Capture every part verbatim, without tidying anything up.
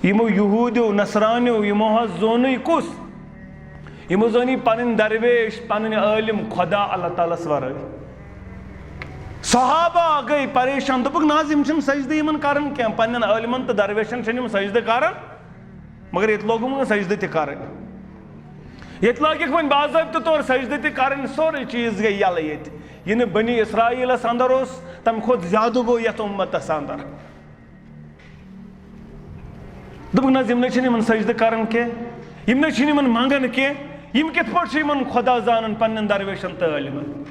یِمو یہوٗدیو، نصرانیو، یِمو حظ زونُے کُس؟ یِمو زونی پنٕنۍ درویش، پنٕنۍ عٲلم خدا اللہ تعالیٰ ہس ورٲے۔ صحابہ گٔے پریشان، دوٚپُکھ، "نہ حظ، یِم چھِنہٕ سجدٕ یِمن کران کینٛہہ، پننٮ۪ن عٲلمن تہٕ درویشن چھِنہٕ یِم سجدٕ کران، مگر ییٚتہِ لوگُکھ وۄنۍ سجدٕ تہِ کرٕنۍ۔" ییٚتہِ لٲگِکھ وۄنۍ باضٲبطہٕ طور سجدٕ تہِ کرٕنۍ، سورُے چیٖز گٔے یَلہٕ ییٚتہِ۔ یہِ نہٕ بنی اسرائیلس اندر اوس، تمہِ کھۄتہٕ زیادٕ گوٚو یتھ اُمتس اندر۔ دوٚپُکھ، "نہ حظ، یِم نَے چھِنہٕ یِمَن سجدٕ کران کینٛہہ، یِم نَے چھِنہٕ یِمَن منٛگان کینٛہہ، یِم کِتھ پٲٹھۍ چھِ یِمَن خۄدا زانان پنٛنٮ۪ن درویشَن تہٕ عٲلمَن؟"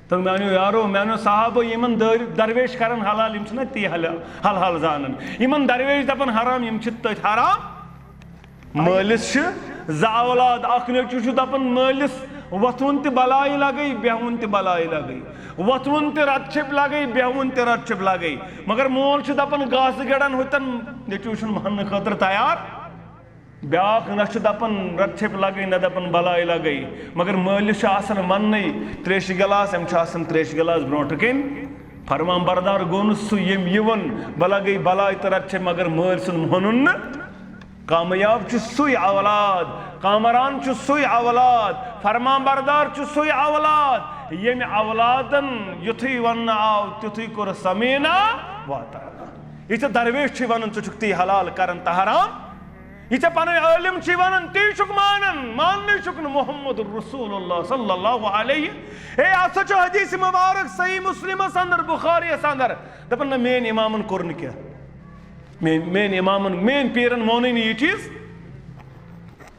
تہٕ میٛانیو یارو، میٛانیو صحابو، یِمَن دٲر-، درویش کران حلال، یِم چھِنہ تی حل-، حل حل زانان۔ یِمَن درویش دَپان حرام، یِم چھِ تٔتھۍ حرام۔ مٲلِس چھِ زٕ اولاد، اَکھ نیٚچوٗ چھُ دَپان مٲلِس، "وۄتھوُن تہِ بَلایہِ لَگے، بیٚہوُن تہِ بَلایہِ لَگے، وۄتھوُن تہِ رَتہٕ چھِپ لَگے، بیٚہوُن تہِ رَتہٕ چھِپ لَگے۔" مگر مول چھُ دَپان، "گاسہٕ گٮ۪ڑَن ہوٚتٮ۪ن نیٚچوٗ چھُنہٕ ماننہٕ خٲطرٕ تیار۔" بیٛاکھ نہ چھُ دَپان رَتہٕ چھِپ لَگے، نہ دَپان بَلایہِ لَگے، مگر مٲلِس چھُ آسان مَننَے ترٛیشہِ گِلاس، أمۍ چھُ آسان ترٛیشہِ گِلاس برونٛٹھٕ کَنۍ۔ فرمان بردار گوٚو نہٕ سُہ، ییٚمۍ یہِ ووٚن، "بہٕ لَگے بَلاے تہٕ رَتہٕ چھِپ"، مگر مٲلۍ سُنٛد مونُن نہٕ۔ کامیاب چھُ سُے اولاد، کامران چھُ سُے اولاد، فرمان بردار چھُ سُے اولاد، ییٚمہِ اولادن یُتھُے وننہٕ آو، تیُتھُے کوٚر سمینا واطعنا۔ یہِ ژےٚ درویش چھُے ونان، ژٕ چھُکھ تی حلال کران تہٕ حرام، یہِ ژےٚ پنٕنۍ عٲلم چھُے ونان، تی چھُکھ مانان، ماننٕے چھُکھ نہٕ محمد رسول اللہ صلی اللہ علیہ۔ ہے، اتھ سا چھُ حدیث مبارک صحیح مسلمس اندر، بخاریس اندر، دپان، نہ، میٲنۍ امامن کوٚر نہٕ کینٛہہ۔ میٲنۍ، میٲنۍ امامن، میٲنۍ پیرن مونُے نہٕ یہِ چیٖز۔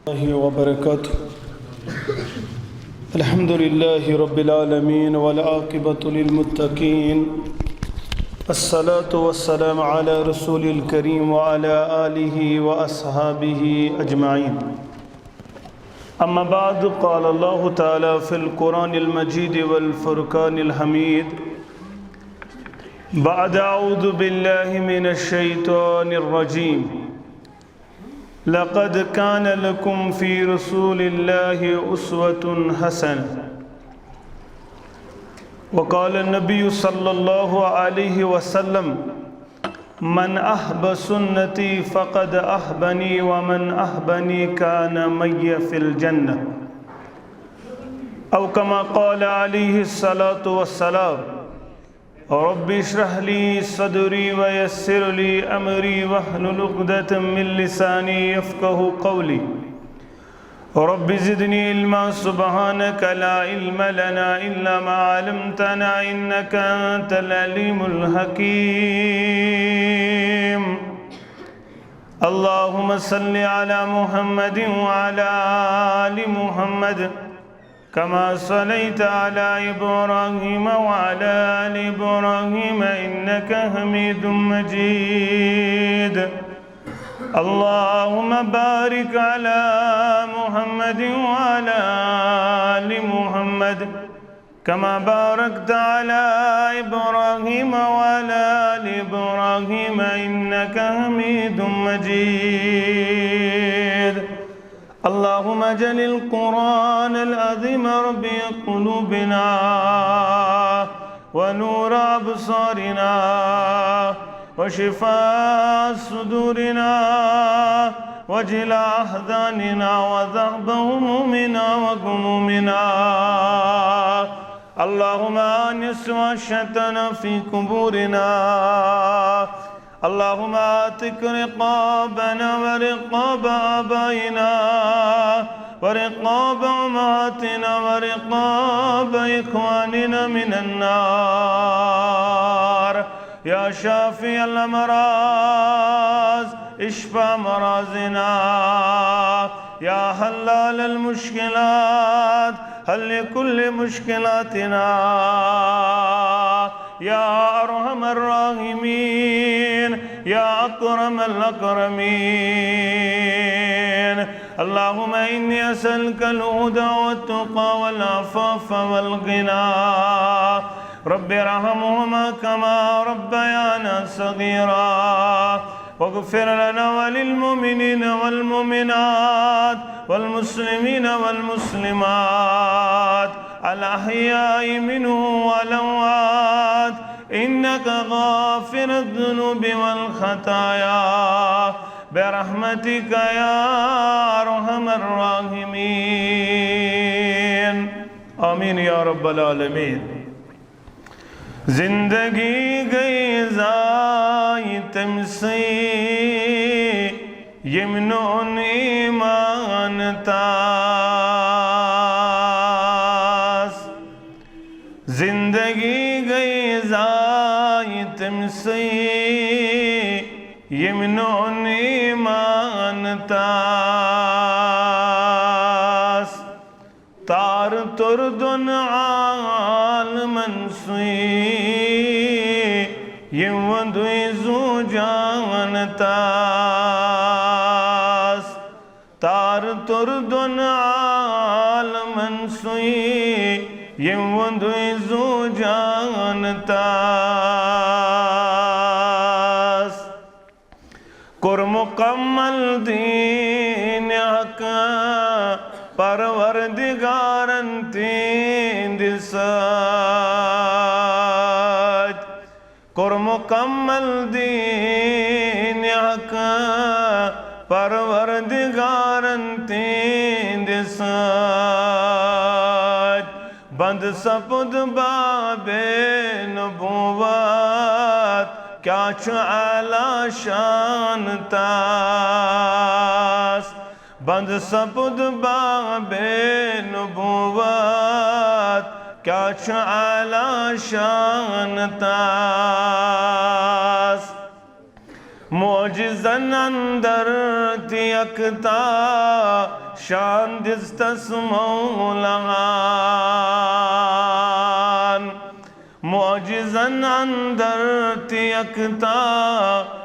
الله وبركاته. الحمد لله رب العالمين والعاقبة للمتقين. الصلاة والسلام على رسول الكريم وعلى آله وأصحابه أجمعين. أما بعد، قال الله تعالى في القرآن المجيد والفرقان الحميد، بعد أعوذ بالله من الشيطان الرجيم. لقد كان لكم في رسول الله أسوة حسنة. وقال النبي صلى الله عليه وسلم: من أحب سنتي فقد أحبني، ومن أحبني كان معي في الجنة. أو كما قال عليه الصلاة والسلام. رب اشرح لي صدري ويسر لي أمري واحلل عقدة من لساني يفقه قولي. رب زدني علما. سبحانك لا علم لنا إلا ما علمتنا إنك أنت العليم الحكيم. اللهم صل على محمد وعلى آل محمد كما صليت على إبراهيم وعلى آل إبراهيم إنك حميد مجيد. اللهم بارك على محمد وعلى آل محمد كما باركت على إبراهيم وعلى آل إبراهيم إنك حميد مجيد. اللهم اجعل القرآن العظيم ربيع قلوبنا ونور أبصارنا وشفاء صدورنا وجلاء أحزاننا وذهاب همومنا وغمومنا. اللهم آنس وحشتنا في قبورنا. اللهم اعتق رقابنا ورقاب آبائنا ورقاب أمهاتنا ورقاب إخواننا من النار. يا شافي الأمراض، اشف مرضانا. يا حلال المشكلات، حل كل مشكلاتنا. يا أرحم الراحمين، يا أكرم الأكرمين. اللهم إني أسألك الهدى والتقى والعفاف والغنى. رب ارحمهما كما ربيانا صغيرا. واغفر لنا وللمؤمنين والمؤمنات والمسلمين والمسلمات الأحياء منهم والأموات إنك غافر الذنوب والخطايا. برحمتك يا أرحم الراحمين. آمين يا رب العالمين. زندگی گئی ضائع تمسے، یمن ایمان تاس۔ زندگی گئی ضائع تمسے، یمن ایمان تاس۔ تار تر دون عالمن سوی، یم وندوی زو جان تاس۔ تار تر دون عالمن سوی، یم وندوی زو جان تاس۔ کور مکمل دین حق پروردگارن تہند سۭتۍ۔ کور مکمل دین حق پروردگارن تہند سۭتۍ۔ بند سپد باب نبوت، کیا چھ اعلیٰ شان تاس۔ بند سپد باب نبوت، کیا چھ اعلیٰ شان تاس۔ معجزن اندر تہ یکتا، شان دژ تس مولان۔ معجزن اندر تہ یکتا،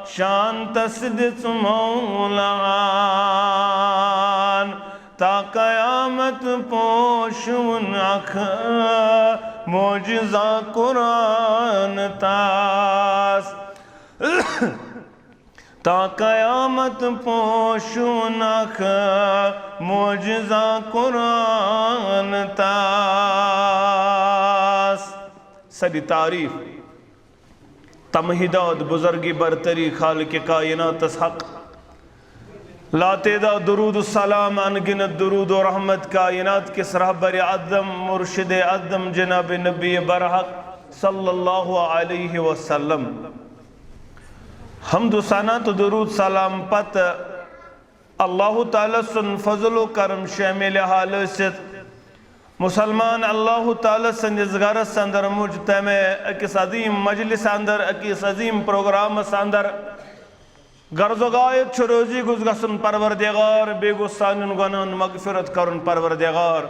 شان تس دژ مولان۔ تا قیامت پوشون اکھ معجزہ قرآن تاس۔ تا قیامت پوشون اکھ معجزہ قرآن تاس۔ سدی تعریف، تمہیداد، بزرگی برتری خالق کائناتس حق۔ لا تعداد درود و سلام، ان گنت درود و رحمت کائنات کس رہبر اعظم، مرشد اعظم جناب نبی برحق صلی اللہ علیہ وسلم۔ حمد و ثنا تو درود سلام پتہ اللہ تعالیٰ سن فضل و کرم شامل حال ٲسِتھ، مسلمان اللہ تعالیٰ سندس گرس اندر مجتمع، اکس عظیم مجلس اندر، اکس عظیم پروگرامس اندر۔ غرض و غایت چھ روزی گوٚژھ گژھُن پروردگار، بیٚیہِ گوٚژھ سانٮ۪ن گۄناہن مغفرت کرُن پروردگار،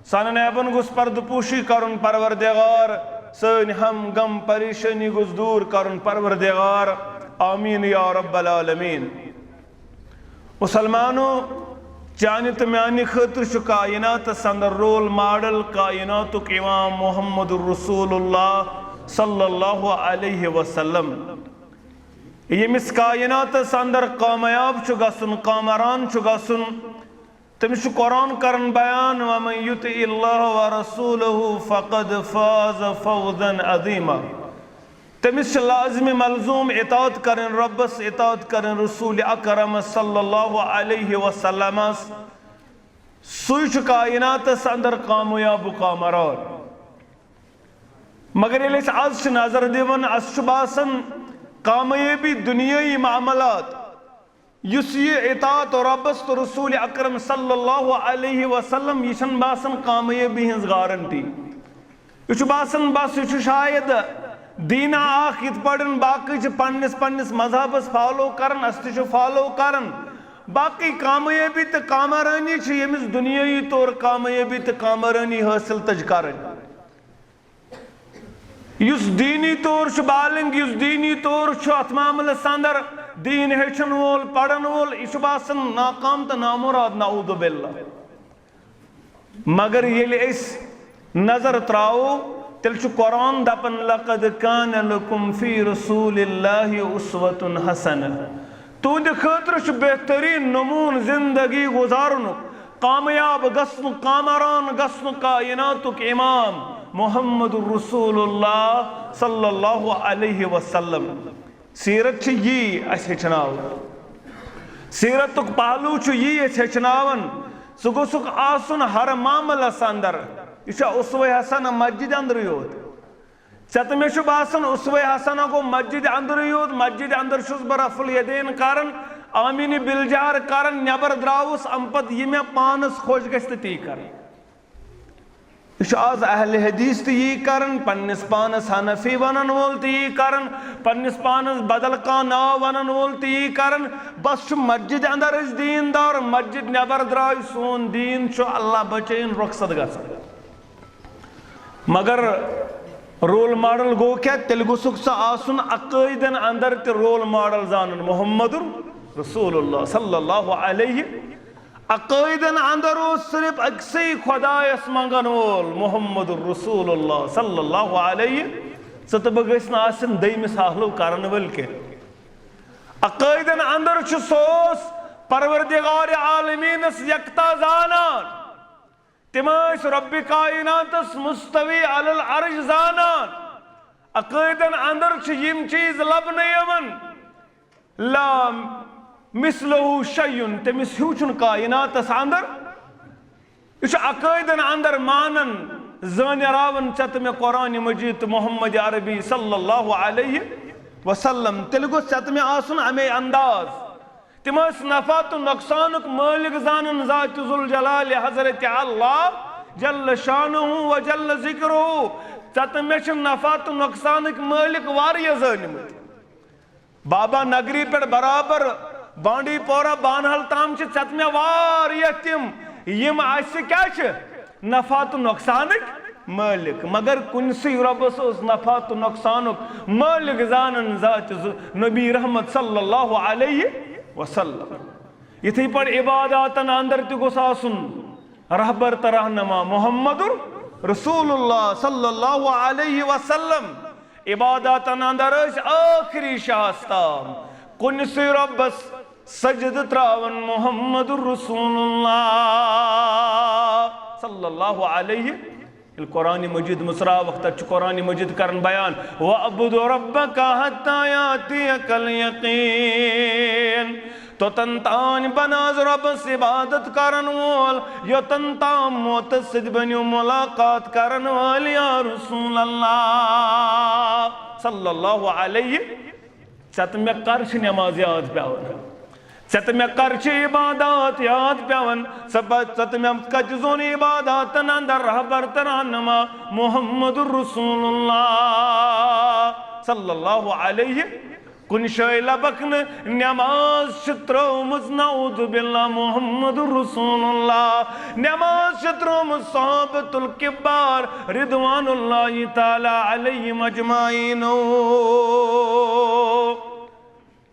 سانٮ۪ن عیبن گوٚژھ پردٕ پوشی کرُن پروردگار، سٲنۍ ہم غم پریشٲنی گوٚژھ دوٗر کرُن پروردگار۔ آمین یا رب العالمین۔ مسلمانو، چانہِ تہٕ میانہِ خٲطرٕ چھُ کائناتس اندر رول ماڈل، کائناتُک امام محمد رسول اللہ صلی اللہ علیہ وسلم۔ ییٚمِس کائناتس اندر کامیاب چھُ گژھُن، کامران چھُ گژھُن، تٔمِس چھُ قرآن کران بیان، ومن یطع اللہ ورسولہ فقد فاز فوزا عظیما۔ تٔمِس چھِ لازم ملزوم اطاعت کرٕنۍ رۄبس، اطاعت کرٕنۍ رسول اکرمس صلی اللہ علیہ وسلمس۔ سُے چھُ کائناتس اندر کامیاب و کامران۔ مگر ییٚلہِ أسۍ از چھِ نظر دِوان، اسہِ چھُ باسان کامیٲبی دُنیٲیی معاملات، یُس یہِ اطاعت رۄبس تہٕ رسول اکرم صلی اللہ علیہ وسلم، یہِ چھَنہٕ باسان کامیٲبی ہٕنٛز گارنٹی۔ یہِ چھُ باسان بس یہِ چھُ شاید دیٖنہ اکھ، یِتھ پٲٹھۍ باقٕے چھِ پننِس پننِس مذہبس فالو کران، اسہِ تہِ چھُ فالو کران۔ باقٕے کامیٲبی تہٕ کامرٲنی چھِ ییٚمِس دُنیٲیی طور کامیٲبی تہٕ کامرٲنی حٲصِل تج کرٕنۍ۔ یُس دیٖنی طور چھُ بالغ، یُس دیٖنی طور چھُ اتھ معاملس اندر دیٖن ہیٚچھن وول، پرن وول، یہِ چھُ باسان ناکام تہٕ نامراد، نعوذ باللہ۔ مگر ییٚلہِ أسۍ نظر تراوو، تیٚلہِ چھُ قرآن دپان، لقد کان لکم فی رسول اللہ اسوۃ حسنہ۔ تُہنٛدِ خٲطرٕ چھُ بہترین نموٗنہٕ زندگی گُزارنُک، کامیاب گژھنُک، کامران گژھنُک کائناتُک امام محمد رسول اللہ صلی اللہ علیہ وسلم۔ سیرت چھِ یی اسہِ ہیٚچھناوان۔ سیرتُک پہلو چھُ یی أسۍ ہیٚچھناوان، ژٕ گوٚژھُکھ آسُن ہر معاملس اندر۔ یہِ چھا اسوہ حسنہ مسجد اندرٕے یوت؟ ژےٚ تہٕ مےٚ چھُ باسان، اسوہ حسنہ گوٚو مسجد اندرٕے یوت۔ مسجد اندر چھُس بہٕ رفع الیدین کران، آمین بالجہر کران، نٮ۪بر دراوُس، امہِ پتہٕ یہِ مےٚ پانس خۄش گژھِ تہٕ تی کرٕ۔ یہِ چھُ آز اہل حدیث تہِ یی کران، پننِس پانس حنفی ونن وول تہِ یی کران، پننِس پانس بدل کانٛہہ ناو ونن وول تہِ یی کران۔ بس چھُ مسجد اندر أسۍ دیندار، مسجد نٮ۪بر درٛاے سون دین چھُ، اللہ بچٲیِن، رۄخصت گژھان۔ مگر رول ماڈل گوٚو کیٛاہ؟ تیٚلہِ گوٚژھُکھ ژٕ آسُن عقٲیدن اندر تہِ رول ماڈل زانُن، محمد رسول اللہ صلی اللہ علیہ۔ عقٲیدن اندر اوس صرف أکسٕے خۄدایس منگن وول، محمد رسول اللہ صلی اللہ علیہ۔ ژٕ تہٕ بہٕ گٔژھۍ نہٕ آسٕنۍ دوٚیمِس حالو کرن وٲلۍ کینٛہہ۔ عقٲیدن اندر چھُ، سُہ اوس پروردگار عالمینس یکتا زانان۔ تِم ٲسۍ رۄبِ کائناتس مستوی علی العرش زانان۔ عقٲیدن اندر چھِ یِم چیٖز لبنہٕ یِوان، لا مثلہ شیء، تٔمِس ہیوٗ چھُنہٕ کائناتس اندر۔ یہِ چھُ عقٲیدن اندر مانن، زٲنِراوان ژےٚ تہٕ مےٚ قرآن مجید تہٕ محمد عربی صلی اللہ علیہ وسلم۔ تیٚلہِ گوٚژھ ژےٚ تہٕ مےٚ آسُن امے انداز۔ تِم ٲسۍ نفع تہٕ نۄقصانُک مٲلِک زانان ذات ذوالجلال حضرت اللہ جل شانہ و جل ذکرہ۔ ژےٚ تہٕ مےٚ چھِ نفع تہٕ نۄقصانٕکۍ مٲلِک واریاہ زٲنمٕتۍ۔ بابا نگری پٮ۪ٹھ برابر بانڈی پورہ بانہل تام چھِ ژےٚ تہٕ مےٚ واریاہ تِم، یِم اَسہِ کیٛاہ چھِ؟ نفع تہٕ نۄقصانٕکۍ مٲلِک۔ مگر کُنسٕے رۄبس اوس نفع تہٕ نۄقصانُک مٲلِک زانان ذات ز-، نبی رحمت صلی اللہ علیہ وسلم۔ یِتھٕے پٲٹھۍ عباداتن اندر تہِ گوٚژھ آسُن رہبر تہٕ رہنما محمد رسول اللہ صلی اللہ علیہ وسلم۔ عباداتن اندر ٲسۍ ٲخری شاہس تام کُنسٕے رۄبس سجدٕ تراوان محمد رسول اللہ صلی اللہ علیہ۔ ییٚلہِ قرآن مجید مُژراوکھ، تتہِ چھُ قرآن مجید کران بیان، "وَاعْبُدْ رَبَّكَ حَتَّى يَأْتِيَكَ الْيَقِينُ"۔ توٚتن تام بناز رۄبس عبادت کرن وول، یوٚتن تام موتس سۭتۍ بنیو ملاقات کرن وٲلۍ یا رسول اللہ صلی اللہ علیہ۔ ژےٚ تہٕ مےٚ کر چھِ نماز یاد پٮ۪وان؟ ژےٚ تہٕ مےٚ کر چھِ عبادات یاد پٮ۪وان؟ ژٕ پہ-، ژےٚ تہٕ مےٚ کتہِ زون عباداتن اندر رہبر تہٕ رہنما محمد رسول اللہ صلی اللہ علیہ؟ کُنہِ جایہِ لبکھ نہٕ، نماز چھِ ترٲومٕژ، نعوذ باللہ، محمد رسول اللہ۔ نماز چھِ ترٲومٕژ صحابۃ الکبار رضوان اللہ تعالیٰ علیہم اجمعین۔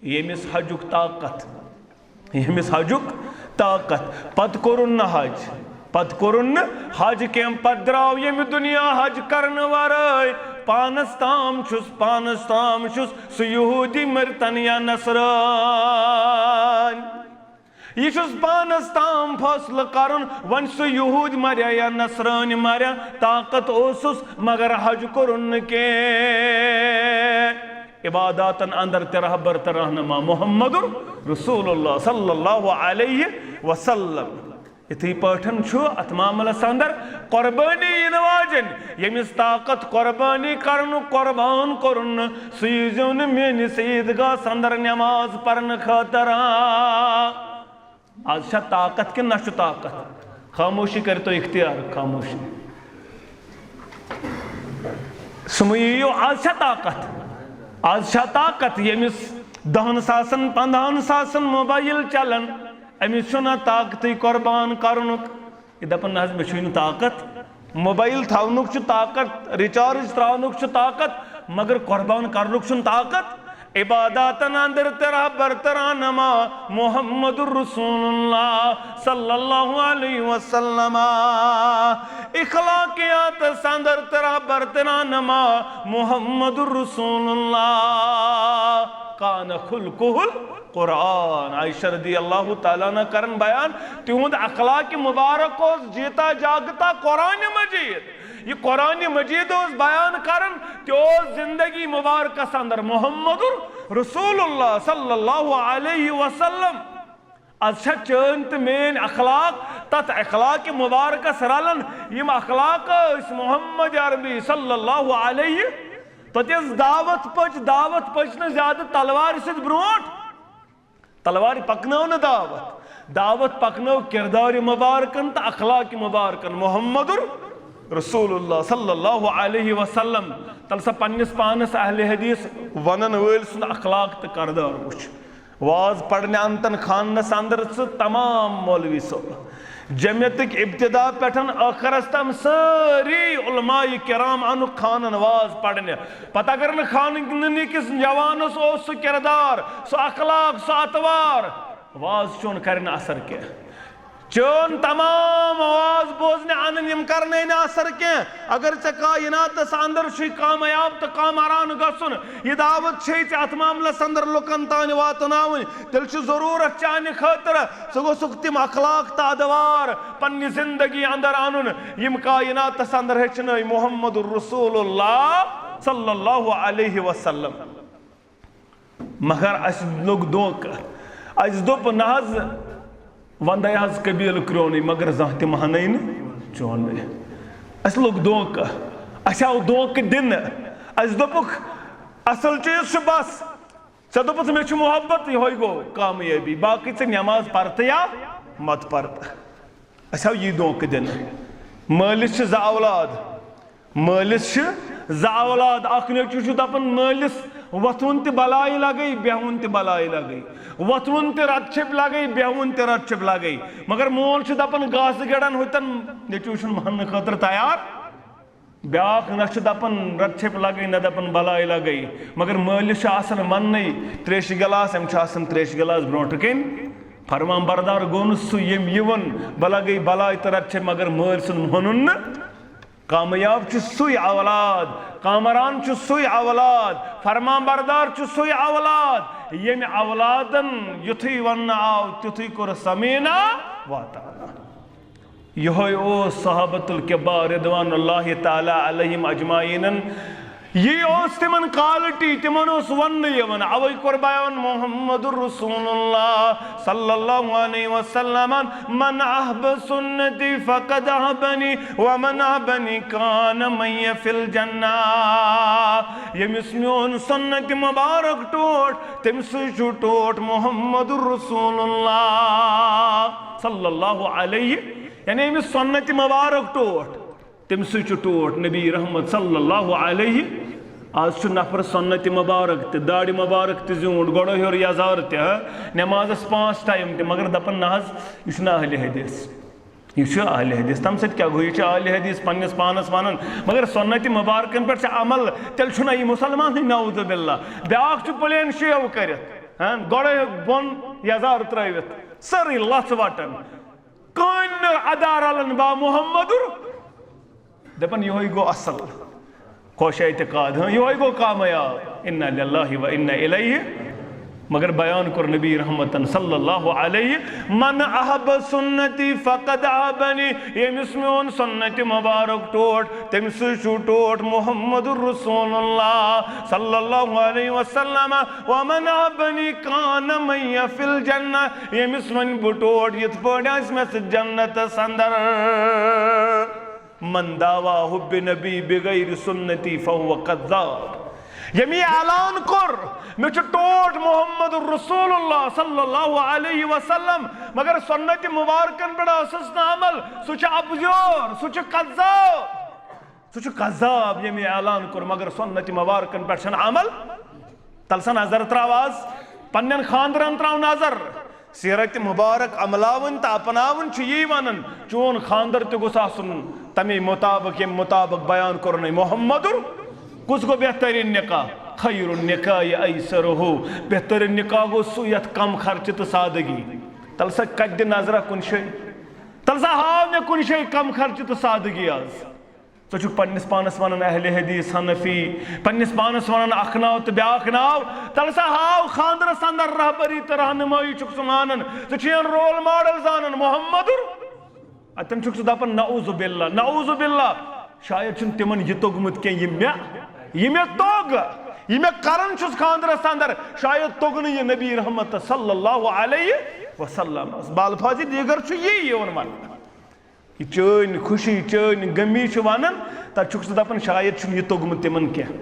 ییٚمِس حجُک طاقت، ییٚمِس حجُک طاقت، پتہٕ کوٚرُن نہٕ حج، پتہٕ کوٚرُن نہٕ حج کینٛہہ، پتہٕ درٛاو ییٚمہِ دُنیا حج کرنہٕ ورٲے۔ پانس تام چھُس، پانس تام چھُس سُہ یہودی مرتن یا نصرٲنۍ۔ یہِ چھُس پانس تام فٲصلہٕ کرُن، وۄنۍ سُہ یہودۍ مریا یا نصرٲنۍ مریا، طاقت اوسُس مگر حج کوٚرُن نہٕ کینٛہہ۔ عباداتن اندر تہِ رہبر تہٕ رہنما محمد رسول اللہ صلی اللہ علیہ وسلم۔ یِتھٕے پٲٹھۍ چھُ اتھ معاملس اندر قربٲنی یِنہٕ واجٮ۪ن، ییٚمِس طاقت قربٲنی کرنُک قربان کوٚرُن نہٕ، سُہ ییٖزیو نہٕ میٲنِس عیٖدگاہس اندر نماز پرنہٕ خٲطرٕ۔ آ، آز چھا طاقت کِنہٕ نہ چھُ طاقت؟ خاموشی کٔرِو تُہۍ اختیار، خاموشی۔ سُہ مہٕ یِیِو، آز چھا طاقت؟ آز چھا طاقت ییٚمِس دَہَن ساسَن، پنٛداہَن ساسَن موبایل چلان، أمِس چھُنہ طاقتٕے قربان کرنُک؟ یہِ دَپان، "نہ حظ، مےٚ چھُے نہٕ طاقت۔" موبایل تھاونُک چھُ طاقت، ریچارج تراونُک چھُ طاقت، مگر قربان کرنُک چھُنہٕ طاقت۔ عباداتن اندر تیرا برترا نما محمد رسول اللہ صلی اللہ علیہ وسلم۔ اخلاقیات اندر تیرا برترا نما محمد رسول اللہ۔ کان خلقہ قرآن۔ عائشہ رضی اللہ تعالیٰ عنہ کرن بیان، تِہُنٛد اخلاق مبارک اوس جیتا جاگتا قرآن مجید۔ یہِ قرآن مجید اوس بیان کرن، تہِ اوس زندگی مبارکس اندر محمد رسول اللہ صلی اللہ علیہ وسلم۔ از چھا چٲنۍ تہٕ میٲنۍ اخلاق تتھ اخلاق مبارکس رلان، یِم اخلاق ٲسۍ محمد عربی صلی اللہ علیہ؟ تتہِ ٲس دعوت پٔچ، دعوت پٔچ نہٕ زیادٕ تلوارِ سۭتۍ برونٛٹھ۔ تلوارِ پکنٲو نہٕ دعوت، دعوت پکنٲو کردارِ مبارکن تہٕ اخلاقِ مبارکن۔ محمد رسول اللہ صلی اللہ علیہ وسلم۔ تل سا پننِس پانس اہل حدیث ونن وٲلۍ سُنٛد اخلاق تہٕ کردار وٕچھ۔ واز پرنہِ انتن خانس اندر ژٕ تمام مولوی صٲب، جمعیتٕکۍ ابتدا پٮ۪ٹھ ٲخرس تام سٲری علماء کرام انُکھ خانن واز پرنہِ۔ پتہٕ اگر نہٕ خانہٕ نِکِس جوانس اوس سُہ کردار، سُہ اخلاق، سُہ اطوار، واز چون کرِ نہٕ اثر کینٛہہ۔ چون تمام واز بوزنہِ انن، یِم کرنَے نہٕ اثر کینٛہہ۔ اگر ژےٚ کائناتس اندر چھُے کامیاب تہٕ کامران گژھُن، یہِ دعوت چھے ژےٚ اتھ معاملس اندر لُکن تانۍ واتناوٕنۍ، تیٚلہِ چھُ ضروٗرت چانہِ خٲطرٕ ژٕ گوٚژھُکھ تِم اخلاق تہٕ ادوار پننہِ زندگی اندر انُن، یِم کائناتس اندر ہیٚچھنٲے محمد رسول اللہ صلی اللہ علیہ وسلم۔ مگر اسہِ لوٚگ دھوکہٕ۔ اسہِ دوٚپ، نہ حظ، وندے حظ قبیلہٕ کرٛونٕے، مگر زانٛہہ تہِ مانَے نہٕ چونٕے۔ اسہِ لوٚگ دھوکہٕ، اسہِ آو دھوکہٕ دِنہٕ۔ اسہِ دوٚپُکھ، اصل چیٖز چھُ بس، ژےٚ دوٚپُتھ مےٚ چھُ محبت، یِہوٚے گوٚو کامیٲبی، باقٕے ژٕ نٮ۪ماز پَر تہٕ یا مت پَر تہٕ۔ اسہِ آو یی دھوکہٕ دِنہٕ۔ مٲلِس چھِ زٕ اولاد، مٲلِس چھِ زٕ اولاد، اکھ نیٚچوٗ چھُ دَپان مٲلِس، وۄتھوُن تہِ بَلایہِ لَگے، بیٚہوُن تہِ بَلایہِ لَگے، وۄتھوُن تہِ رَتہٕ چھیٚپۍ لَگے، بیٚہوُن تہِ رَتہٕ چھیٚپۍ لَگے، مگر مول چھُ دَپان گاسہٕ گٮ۪ڑَن ہُتٮ۪ن، نیٚچوٗ چھُنہٕ ماننہٕ خٲطرٕ تیار۔ بیٛاکھ نہ چھُ دَپان رَتہٕ چھیٚپۍ لَگے، نہ دَپان بَلایہِ لَگے، مگر مٲلِس چھُ آسان وَننَے ترٛیشہِ گِلاس، أمۍ چھُ آسان ترٛیشہِ گِلاس برونٛٹھٕ کَنۍ۔ فرمان بردار گوٚو نہٕ سُہ، ییٚمۍ یہِ ووٚن، بہٕ لَگے بَلاے تہٕ رَتہٕ چھیٚپۍ، مگر مٲلۍ سُنٛد مونُن نہٕ۔ کامیاب چھُ سُے اولاد، کامران چھُ سُے اولاد، فرمان بردار چھُ سُے اولاد، ییٚمہِ اولادن یُتھُے وننہٕ آو، تیُتھُے کوٚر سمینا واطعنا۔ یِہوٚے اوس صحابت الکبار رضوان اللہ تعالیٰ علیہم اجمعینن۔ یی اوس تِمن quality، تِمن اوس وننہٕ یِوان۔ اوے کوٚر بیان محمد رسول اللہ صلی اللہ علیہ وسلم، من احب سنتی فقد احبنی ومن احبنی کان معی فی الجنہ۔ ییٚمِس میون سنت مبارک ٹوٹھ، تٔمۍ سٕے چھُ ٹوٹھ محمد رسول اللہ صلی اللہ علیہ، یعنی ییٚمِس سنت مبارک ٹوٹھ، تٔمۍ سٕے چھُ ٹوٹھ نبی رحمت صلی اللہ علیہ۔ آز چھُ نفر سنت مبارک تہِ، داڑِ مبارک تہِ زیوٗٹھ، گۄڈٕ ہیوٚر یزار تہِ، ہا، نمازس پانٛژھ ٹایم تہِ، مگر دپان نہ حظ، یہِ چھُنہٕ اہل حدیث۔ یہِ چھُ اہل حدیث۔ تَمہِ سۭتۍ کیٛاہ گوٚو؟ یہِ چھُ اہل حدیث پننِس پانس ونان، مگر سنت مبارکن پٮ۪ٹھ چھِ عمل، تیٚلہِ چھُنہ یہِ مسلمانٕے، نعوذ باللہ۔ بیٛاکھ چھُ پلین شیو کٔرِتھ، ہاں، گۄڈے بۄن یزار ترٲوِتھ، سٲرٕے لژھ وٹان۔ کٕہٕنۍ نہٕ ادا رلان با محمدُر۔ دپان یِہوٚے گوٚو اصل، خوش اعتقاد، ہاں، یِہوٚے گوٚو کامیاب۔ انا للہ و انا الیہ۔ مگر بیان کوٚر نبی رحمتن صلی اللہ علیہ، من احب سنتی فقد احبنی، ییٚمِس میون سنت مبارک ٹوٹھ، تٔمۍ سٕے چھُ ٹوٹھ محمد رسول اللہ صلی اللہ علیہ وسلم۔ ومن احبنی کان معی فی الجنہ، ییٚمِس وۄنۍ بہٕ ٹوٹھ، یِتھ پٲٹھۍ آسہِ مےٚ سۭتۍ جنتس اندر۔ من دعوی حب نبی بغیر سنتی فهو کذاب۔ ییٚمۍ یہِ اعلان کوٚر، مےٚ چھُ ٹوٹھ محمد رسول اللہ صلی اللہ علیہ وسلم، مگر سنت مبارکن پٮ۪ٹھ ٲسٕس نہٕ عمل، سُہ چھُ اپزیور، سُہ چھُ کذاب۔ سُہ چھُ کذاب، ییٚمۍ یہِ اعلان کوٚر، مگر سنت مبارکن پٮ۪ٹھ چھَنہٕ عمل۔ تَلہٕ سا نظر ترٛاو آز، پننٮ۪ن خانٛدرن ترٛاو نظر۔ سیرت مبارک عملاوٕنۍ تہٕ اپناوٕنۍ چھُ یی ونان، چون خانٛدر تہِ گوٚژھ آسُن تَمے مطابق، ییٚمہِ مطابق بیان کوٚرنَے محمدُر۔ کُس گوٚو بہتریٖن نکاح؟ خیر النکاح ایسرہ۔ بہتریٖن نکاح گوٚو سُہ یتھ کم خرچہٕ تہٕ سادگی۔ تَلہٕ سا کتہِ دِ نظرہ کُنہِ جایہِ؟ تَلہٕ سا ہاو مےٚ کُنہِ جایہِ کم خرچہٕ تہٕ سادگی آز؟ ژٕ چھُکھ پننِس پانس ونان اہل حدیث حنفی، پننِس پانس ونان اکھ ناو تہٕ بیاکھ ناو۔ تلہٕ سا ہاو خاندرس اندر رہبری تہٕ رہنمٲیی چھُکھ ژٕ مانان۔ ژٕ چھُکھ رول ماڈل زانان محمدُر۔ اتٮ۪ن چھُکھ ژٕ دپان نعوذ باللہ، نعوذ باللہ۔ شاید چھُنہٕ تِمن یہِ توٚگمُت کینٛہہ، یہِ مےٚ، یہِ مےٚ توٚگ، یہِ مےٚ کران چھُس خاندرس اندر۔ شاید توٚگ نہٕ یہِ نبی رحمت صلی اللہ علیہ۔ وسلم۔ بالفاظ دیگر چھُ یی یِوان وننہٕ۔ یہِ چٲنۍ خوشی، چٲنۍ غمی چھِ ونان، تتہِ چھُکھ ژٕ دپان، شاید چھُنہٕ یہِ توٚگمُت تِمن کینٛہہ۔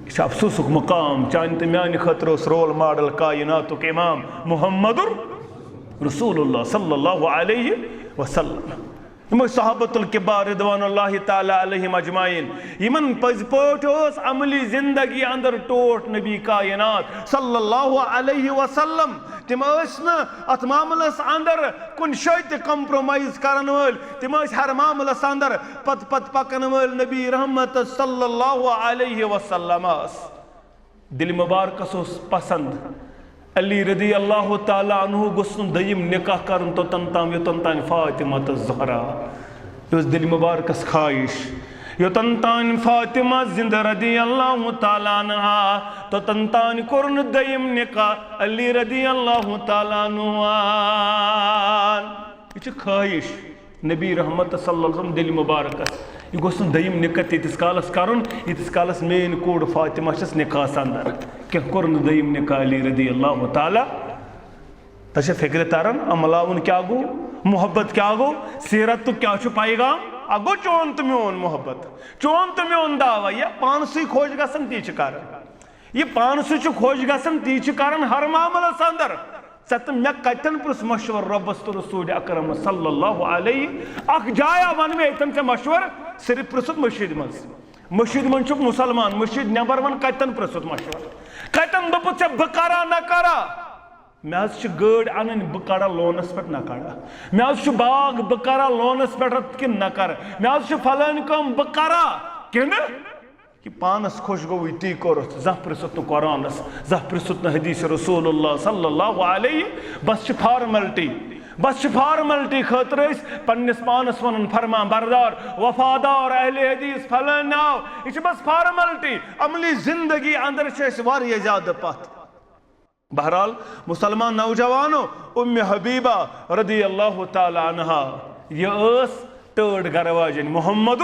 یہِ چھُ افسوسُک مقام، چانہِ تہٕ میانہِ خٲطرٕ اوس رول ماڈل کائناتُک امام محمد رسول اللہ صلی اللہ علیہ وسلم۔ یِم ٲسۍ صحابۃ الکبار رضوان اللہ تعالیٰ علیہم اجمعین، یِمن پٔزۍ پٲٹھۍ اوس عملی زندگی اندر ٹوٹھ نبی کائنات صلی اللہ علیہ وسلم۔ تِم ٲسۍ نہٕ اتھ معاملس اندر کُنہِ جایہِ تہِ کمپرومائز کرن وٲلۍ، تِم ٲسۍ ہر معاملس اندر پتہٕ پتہٕ پکن وٲلۍ نبی رحمت صلی اللہ علیہ وسلم۔ دِلہِ مُبارکَس اوس پسند علی رضی اللہ تعالیٰ عنہ گوٚژھ نہٕ دوٚیِم نکاح کرُن توٚتن تام یوٚتن تام فاطمہ تہٕ زہرا۔ یہِ اوس دِلہِ مُبارکَس خواہش، یوٚتن تام فاطمہ زندٕ رضی اللہ تعالیٰ عنہا، توٚتن تام کوٚر نہٕ دوٚیِم نکاح علی رضی اللہ تعالیٰ عنہ۔ یہِ چھِ خواہش نبی رحمت صلی اللہ علیہ وسلم دِلہِ مُبارکَس۔ یہِ گوٚژھ نہٕ دوٚیِم نکاح تیٖتِس کالس کرُن، ییٖتِس کالس میٲنۍ کوٗر فاطمہ چھَس نکاحس اندر۔ کینٛہہ کوٚر نہٕ دوٚیِم نکاح علی رضی اللہ تعالیٰ۔ تۄہہِ چھا فکرِ تران، عملاوُن کیٛاہ گوٚو، محبت کیٛاہ گوٚو، سیرتُک کیٛاہ چھُ پیغام؟ اَکھ گوٚو چون تہٕ میون محبت، چون تہٕ میون دعویٰ، یہِ پانسٕے خۄش گژھان تی چھِ کران۔ یہِ پانسٕے چھُ خۄش گژھان تی چھِ کران ہر معاملس اندر۔ ژےٚ تہٕ مےٚ کتٮ۪ن پرُژھ مشورٕ رۄبس تہٕ رسول اکرمس صلی اللہ علیہ؟ اکھ جایا ون مےٚ ییٚتٮ۪ن ژےٚ مشورٕ، صرف پرُژھُتھ مٔشیٖد منٛز۔ مٔشیٖد منٛز چھُکھ مُسلمان، مٔشیٖد نٮ۪بر ون کتٮ۪ن پرُژھُتھ مشورٕ؟ کتٮ۪ن دوٚپُتھ ژےٚ بہٕ کرا نہ کرا؟ مےٚ حظ چھِ گٲڑۍ انٕنۍ، بہٕ کڑا لونس پٮ۪ٹھ نہ کڑا؟ مےٚ حظ چھُ باغ، بہٕ کرا لونس پٮ۪ٹھ کِنہٕ نہ کرٕ؟ مےٚ حظ چھِ فلٲنۍ کٲم، بہٕ کرا کِنہٕ؟ یہِ پانس خۄش گوٚوُے تی کوٚرُتھ، زانٛہہ پرٛژھُتھ نہٕ قرآنس، زانٛہہ پرٛژھُتھ نہٕ حدیث رسول اللہ صلی اللہ علیہ۔ بس چھِ فارملٹی، بس چھِ فارملٹی خٲطرٕ أسۍ پننِس پانس ونان فرمان بردار، وفادار، اہل حدیث، فلٲنۍ ناو۔ یہِ چھِ بس فارملٹی۔ عملی زندگی اندر چھِ أسۍ واریاہ زیادٕ پتھ۔ بہرحال، مسلمان نوجوانو، ام حبیبہ رضی اللہ تعالیٰ عنہا، یہِ ٲس ٹٲٹھ گرٕ واجٮ۪ن محمد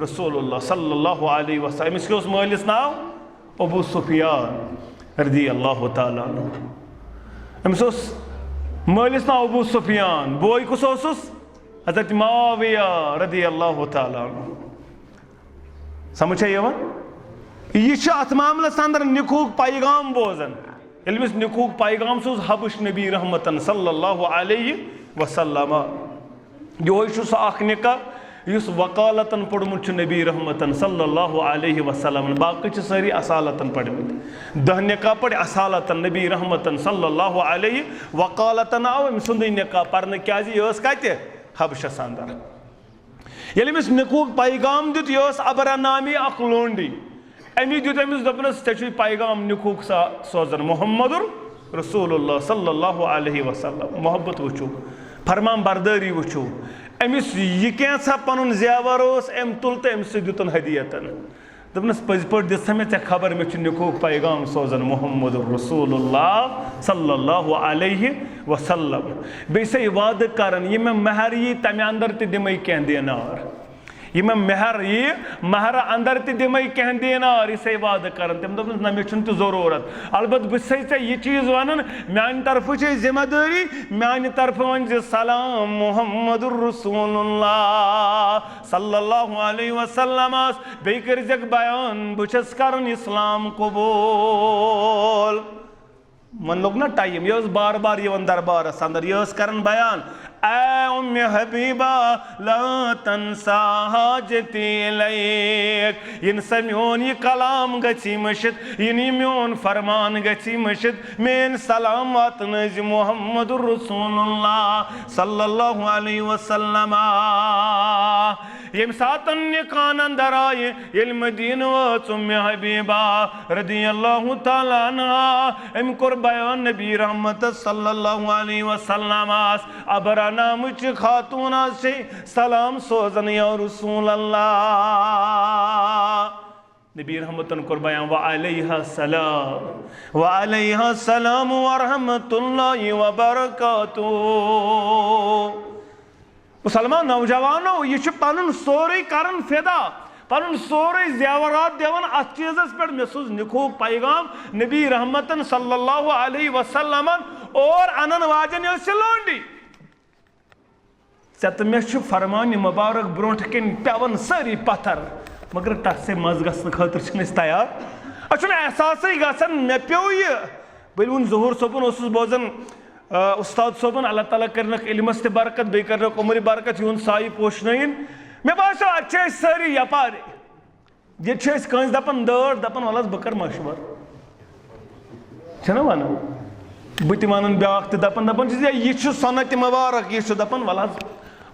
رسول اللہ صلی اللہ علیہ وسلم۔ أمِس کیٛاہ اوس مٲلِس ناو؟ ابو سفیان رضی اللہ تعالیٰ عنہ۔ أمِس اوس مٲلِس ناو ابو سفیان، بوے کُس اوسُس؟ حضرت معاویہ رضی اللہ تعالیٰ عنہ۔ سمجھ چھا یِوان؟ یہِ چھُ اتھ معاملس اندر نکاحُک پیغام بوزان۔ ییٚلہِ أمِس نکاحُک پیغام سوٗز حبش نبی رحمتن صلی اللہ علیہ وسلم۔ یِہوٚے چھُ سُہ اکھ نکاح یُس وکالتن پوٚرمُت چھُ نبی رحمتن صلی اللہ علیہ وسلم۔ باقٕے چھِ سٲری اصالتن پٔرمٕتۍ۔ دَہ نکاح پٔرۍ اصالتن نبی رحمتن صلی اللہ علیہ، وکالتن آو أمۍ سُنٛدٕے نکاح پرنہٕ۔ کیازِ؟ یہِ ٲس کتہِ؟ حبشس اندر۔ ییٚلہِ أمِس نکاحُک پیغام دیُت، یہِ ٲس ابرا نامی اکھ لونڈی۔ أمی دیُت أمِس، دوٚپنَس، "ژےٚ چھُے پیغام نکاحُک سا-، سوزان محمد رسول اللہ صلی اللہ علیہ وسلم۔" محبت وٕچھِو، فرمان بردٲری وٕچھِو۔ أمِس یہِ کینٛژھا پنُن زیور اوس، أمۍ تُل تہٕ أمِس سۭتۍ دیُتُن ہدیتن۔ دوٚپنَس، "پٔزۍ پٲٹھۍ دِژ مےٚ ژےٚ خبر، مےٚ چھُ نکاحُک پیغام سوزان محمد رسول اللہ صلی اللہ علیہ وسلم۔ بیٚیہِ چھسے وعدٕ کران، یہِ مےٚ مہر یی، تَمہِ اندر تہِ دِمَے کینٛہہ دینار۔ یہِ مےٚ مہر یی، مہرٕ اندر تہِ دِمَے کینٛہہ دینار، یہِ چھسے وعدٕ کران۔" تٔمۍ دوٚپنَس، "نہ، مےٚ چھُنہٕ تہِ ضروٗرت۔ البتہ بہٕ چھسے ژےٚ یہِ چیٖز وَنان، میانہِ طرفہٕ چھے ذمہ دٲری، میانہِ طرفہٕ ؤنۍ زِ سلام محمد رسول اللہ صلی اللہ علیہ وسلمس۔ بیٚیہِ کٔرۍزٮ۪کھ بیان، بہٕ چھَس کران اسلام قبول۔" وۄنۍ لوٚگ نہ ٹایم، یہِ ٲس بار بار یِوان دربارس اندر، یہِ ٲس کران بیان، "اے ام حبیبہ، لا تنسا حاجتی الیک۔" یِنہٕ سا میون یہِ کلام گژھی مٔشِتھ، یِنہٕ یہِ میون فرمان گژھی مٔشِتھ، میٲنۍ سلام واتنٲوزِ محمد رسول اللہ صلی اللہ علیہ وسلم۔ ییٚمہِ ساتَن نِکان اندر آیہِ، ییٚلہِ مدینہٕ وٲژ ام حبیبہ رضی اللہ تعالیٰ عنہا، أمۍ کوٚر بیان نبی رحمت صلی اللہ علیہ وسلمس، ابرا نامٕچ خاتوٗن حظ چھے سلام سوزان، یا رسول اللہ۔ نبی رحمتن کوٚر بیان، "وعلیہ السلام، وعلیہ السلام ورحمۃ اللہ وبرکاتہ۔" مسلمان نوجوانو، یہِ چھُ پنُن سورُے کران فدا، پنُن سورُے زیورات دِوان اتھ چیٖزس پٮ۪ٹھ۔ مےٚ سوٗز نِکہُک پیغام نبی رحمتن صلی اللہ علیہ وسلمن، اور انن واجن یۄس چھِ لونڈی۔ ژےٚ تہٕ مےٚ چھُ فرمان مبارک برونٛٹھ کِنۍ پٮ۪وان سٲری پتھر، مگر ٹس سے منٛز گژھنہٕ خٲطرٕ چھِنہٕ أسۍ تیار۔ اَسہِ چھُنہٕ احساسٕے گژھان مےٚ پیوٚو یہِ۔ بہٕ ییٚلہِ وُنہِ ظہوٗر صٲبُن اوسُس بوزان، آ، اُستاد صٲبُن، اللہ تعالیٰ کٔرِنَکھ علمَس تہِ برکت، بیٚیہِ کٔرِنَکھ عمرِ برکت، یِہُنٛد سایہِ پوشنٲیِن۔ مےٚ باسیو، اَتہِ چھِ أسۍ سٲری یپارِ۔ ییٚتہِ چھِ أسۍ کٲنٛسہِ دَپان دٲر، دَپان، "وَلہٕ حظ، بہٕ کَرٕ مَشوَرٕ۔" چھِنہ وَنان؟ بہٕ تہِ وَنان بیٛاکھ تہِ، دَپان، دَپان چھِس، "ہے، یہِ چھُ سۄنت مبارک، یہِ چھُ۔" دَپان، "وَلہٕ حظ،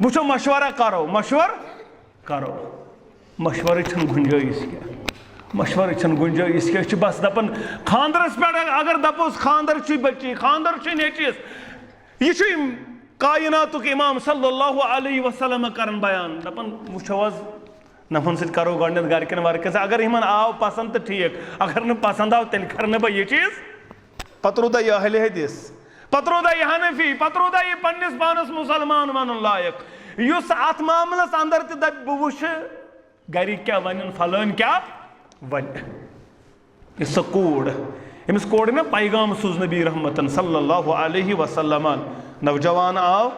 وٕچھو، مَشوَرہ کَرو، مَشوَرٕ کَرو۔" مَشوَرٕچ چھَنہٕ گُنجٲیِش کینٛہہ، مَشوَرٕچ چھَنہٕ گُنجٲیِش کینٛہہ۔ أسۍ چھِ بَس دَپان، خانٛدرَس پٮ۪ٹھ اگر دَپوس، "خانٛدر چھُے بٔچی، خانٛدر چھُے نیٚچوِس"، یہِ چھُ کائناتُک امام صلی اللہ علیہ وسلم کران بیان، دپان، وٕچھو حظ، نفرن سۭتۍ کرو گۄڈٕنٮ۪تھ گرِکٮ۪ن ورکٮ۪ن سۭتۍ، اگر یِمن آو پسند تہٕ ٹھیٖک، اگر نہٕ پسند آو، تیٚلہِ کرٕ نہٕ بہٕ یہِ چیٖز۔ پتہٕ روٗدا یہِ اہلِ حدیث، پتہٕ روٗدا یہِ حنفی، پتہٕ روٗدا یہِ پننِس پانس مسلمان ونُن لایق، یُس اتھ معاملس اندر تہِ دپہِ، بہٕ وٕچھٕ گرِکۍ کیٛاہ ونن، فلٲنۍ کیٛاہ ونہِ۔ یہِ سۄ کوٗر، أمِس کورِ نا پیغام سوٗز نبی رحمتن صلی اللہ علیہ وسلمن۔ نوجوان آو،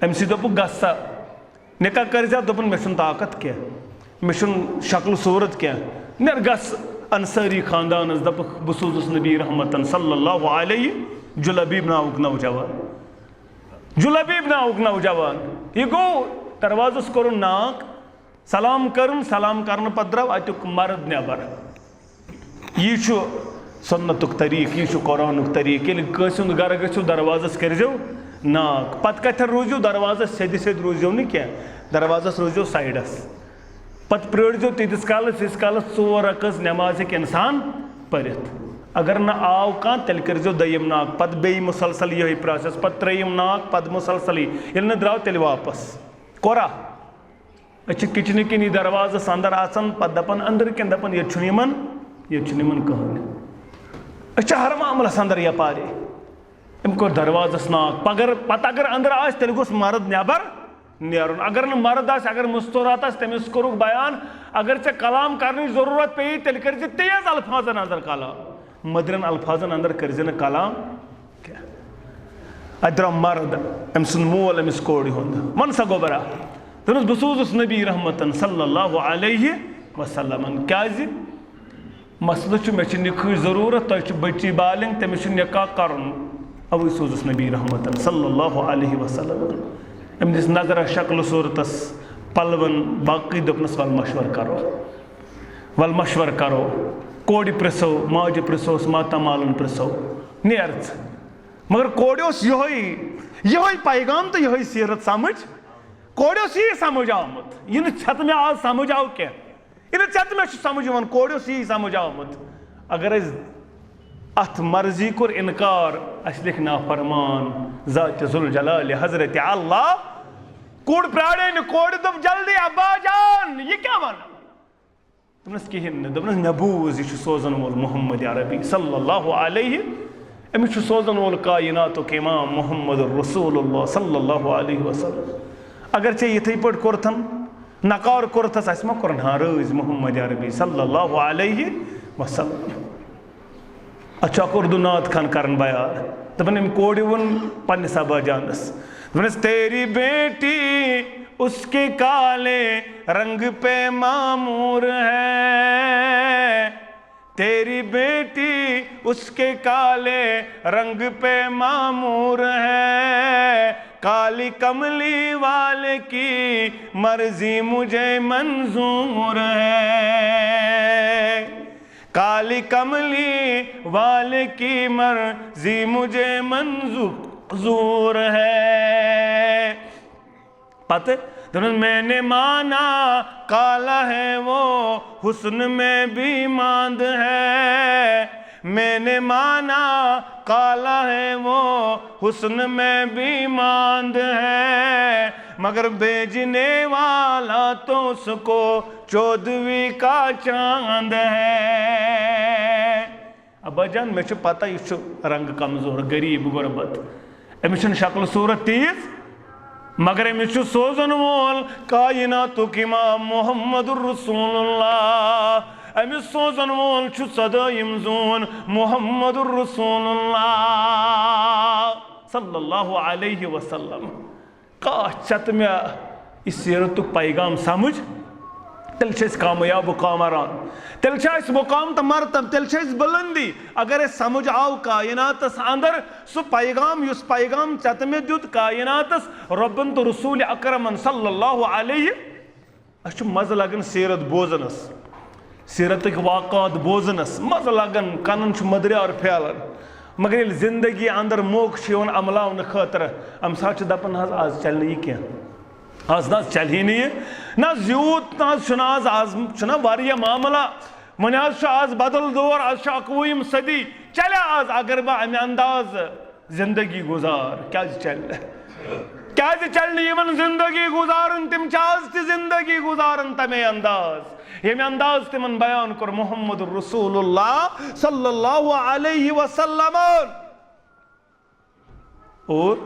أمۍ سٕے دوٚپُکھ، "گژھ سا، نکاح کٔرۍ زِ۔" دوٚپُن، "مےٚ چھُنہٕ طاقت کینٛہہ، مےٚ چھُنہٕ شکل صوٗرت کینٛہہ، نیر گژھ انصٲری خاندانس، دَپُکھ، بہٕ سوٗزُس نبی رحمتن صلی اللہ علیہ۔" جلبیب ناوُک نوجوان، جلبیب ناوُک نوجوان، یہِ گوٚو، دروازس کوٚرُن knock، سلام کٔرٕن، سلام کرنہٕ پتہٕ درٛاو اَتیُک مرد نٮ۪بر۔ یی چھُ سنتُک طریٖقہٕ، یی چھُ قرآنُک طریٖقہٕ۔ ییٚلہِ کٲنٛسہِ ہُنٛد گرٕ گٔژھِو، دروازس کٔرۍزیو knock۔ پتہٕ کتھن روٗزِو، دروازس سیٚدِ سیٚدِ روٗزِو نہٕ کینٛہہ، دروازس روٗزِو sideس۔ پتہٕ پرٛٲرۍزیو تیٖتِس کالس، ییٖتِس کالس ژور رکعژ نٮ۪ماز ہیٚکہِ انسان پٔرِتھ۔ اگر نہٕ آو کانٛہہ، تیٚلہِ کٔرۍزیو دوٚیِم knock، پتہٕ بیٚیہِ مسلسل یِہوٚے process، پتہٕ ترٛیٚیِم knock، پتہٕ مسلسلٕے۔ ییٚلہِ نہٕ درٛاو، تیٚلہِ واپس۔ کوٚرا؟ أسۍ چھِ kitchenہٕ کِنی دروازس اندر اژان، پتہٕ دپان أندرٕ کِنۍ، دپان، "ییٚتہِ چھُنہٕ یِمن، ییٚتہِ چھُنہٕ یِمن کٕہٕنۍ۔" أسۍ چھِ ہر معاملس اندر یپارے۔ أمۍ کوٚر دروازس knock۔ پگر-، پتہٕ اگر أندرٕ آسہِ، تیٚلہِ گوٚژھ مرد نٮ۪بر نیرُن۔ اگر نہٕ مرد آسہِ، اگر مستورات آسہِ، تٔمِس کوٚرُکھ بیان، اگر ژےٚ کلام کرنٕچ ضروٗرت پیٚیہِ، تیٚلہِ کٔرۍ زِ تیز الفاظن اندر کلام، مٔدرٮ۪ن الفاظن اندر کٔرۍ زِ نہٕ کلام کینٛہہ۔ اتہِ درٛاو مرد، أمۍ سُنٛد مول أمِس کورِ ہُنٛد۔ وَن سا گوٚبرا، دوٚپنَس، "بہٕ سوٗزُس نبی رحمتن صلی اللہ علیہ وسلمن۔ کیٛازِ؟ مسلہٕ چھُ، مےٚ چھِ نِکہٕچ ضروٗرت، تۄہہِ چھُ بٔچی بالغ، تٔمِس چھُ نکاح کرُن۔" اوٕے سوٗزُس نبی رحمتن صلی اللہ علیہ وسلم۔ أمۍ دِژ نظرہ شکل صوٗرتس، پلون، باقٕے، دوٚپنَس، "وَل مشورٕ کرو، وَل مشورٕ کرو۔" کورِ پرٛژھو، ماجہِ پرٛژھوس، ماتامالن پرٛژھو، نیر ژٕ۔ مگر کورِ اوس یِہوٚے، یِہوٚے پیغام تہٕ یِہوٚے سیٖرت سمجھ۔ کورِ اوس یی سمجھ آمُت، یہِ نہٕ ژےٚ تہٕ مےٚ آز سمجھ آو کینٛہہ۔ یہِ نہٕ ژےٚ تہٕ مےٚ چھُ سمجھ یِوان، کورِ اوس یی سمجھ آمُت۔ اگر أسۍ اتھ مرضی کوٚر انکار، اسہِ لیکھِ نافرمان ذات ذوالجلال حضرت اللہ۔ کوٚر پرٛارے نہٕ، کورِ دوٚپ، "جلدی ابا جان، یہِ کیٛاہ ونان؟" دوٚپنَس، "کِہیٖنۍ نہٕ۔" دوٚپنَس، "مےٚ بوٗز، یہِ چھُ سوزَن وول محمد عربی صلی اللہ علیہ، أمِس چھُ سوزَن وول کائناتُک امام محمد رسول اللہ صلی اللہ علیہ وسلم۔ اگر ژےٚ یِتھَے پٲٹھۍ کوٚرتھَن، نکار کوٚرتھَس، اَسہِ ما کوٚرُن ہا رٲزۍ محمد عربی صلی اللہ علیہ وسلم؟" اچھا، اکھ اردو نعت خان کرن بیان۔ دپان، أمۍ کورِ ووٚن پننِس ابا جانس، دوٚپنس، "تیری بیٹی اس کے کالے رنگ پہ معمور ہے، تیری بیٹی اس کے کالے رنگ پہ معمور ہے، کالی کملی والے کی مرضی مجھے منظور ہے۔" کالی کملی والے کی مرضی مجھے منظور ہے۔ پتہٕ دوٚپنَس، "میں نے مانا کالا ہے وہ حسن میں بھی ماند ہے، میں نے مانا کالا ہے وہ حسن میں بھی ماند ہے، مگر بیچنے والا تو اس کو چودھویں کا چاند ہے۔" ابا جان، مےٚ چھُ پتہ، یہِ چھُ رنگ کمزور، غریب غربت، أمِس چھُنہٕ شکل صورت تیٖژ، مگر أمِس چھُ سوزن وول کائناتُک امام محمد رسول اللہ۔ أمِس سوزن وول چھُ سدٲیِم زون محمد رسول اللہ صلی اللہ علیہ وسلم۔ کاش ژےٚ تہٕ مےٚ یہِ سیرتُک پیغام سمجھ، تیٚلہِ چھِ أسۍ کامیاب و کامران، تیٚلہِ چھِ اَسہِ مقام تہٕ مرتب، تیٚلہِ چھِ اَسہِ بلندی۔ اگر اَسہِ سمجھ آو کائناتس اندر سُہ پیغام، یُس پیغام ژےٚ تہٕ مےٚ دیُت کائناتس رۄبن تہٕ رسول اکرمن صلی اللہ علیہ، اَسہِ چھُ مَزٕ لَگان سیٖرت بوزنَس، سیٖرتٕکۍ واقعات بوزنَس، مَزٕ لَگان، کَنَن چھُ مٔدریٛار پھیلان۔ مگر ییٚلہِ زِندگی اَندَر موقعہٕ چھُ یِوان عملاونہٕ خٲطرٕ، اَمہِ ساتہٕ چھِ دَپان، "حظ، آز چَلہِ نہٕ یہِ کینٛہہ، آز نہ حظ چَلہِ ہے نہٕ یہِ، نہ حظ یوٗت، نہ حظ چھُنہٕ آز، آز چھُنہ واریاہ معاملہ، وۄنۍ حظ چھُ آز بدل دور، آز چھُ اَکوُہِم صدی، چَلہِ آز اگر بہٕ اَمہِ انداز زندگی گزار، کیازِ چلہِ نہٕ؟ کیازِ چلہِ نہٕ یِمن زندگی گزارٕنۍ؟ تِم چھِ آز تہِ زندگی گزاران تمے انداز، ییٚمہِ انداز تِمن بیان کوٚر محمد رسول اللہ صلی اللہ علیہ وسلم۔ اور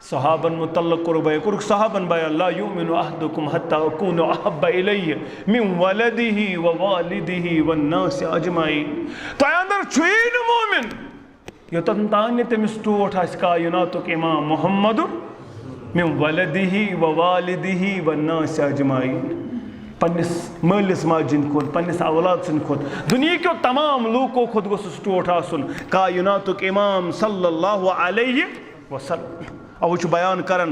صحابن متعلق کوٚر بیان، کوٚرُکھ صحابن بیان، "لا یؤمن احدکم حتی اکون احب الیہ من ولدہ و والدہ والناس اجمعین"۔ تۄہہِ اندر چھُیی نہٕ مومن یوٚتَن تام نہٕ تٔمِس ٹوٹھ آسہِ کائناتُک امام محمد من ولدہ و والدہ و الناس اجمعین۔ پننِس مٲلِس ماجہِ ہٕنٛدۍ کھۄتہٕ، پننِس اولاد سٕنٛدِ کھۄتہٕ، دُنیہکیو تمام لوٗکو کھۄتہٕ گوٚژھُس ٹوٹھ آسُن کائناتُک امام صلی اللہ علیہ وسلم۔ اوٕ چھُ بیان کران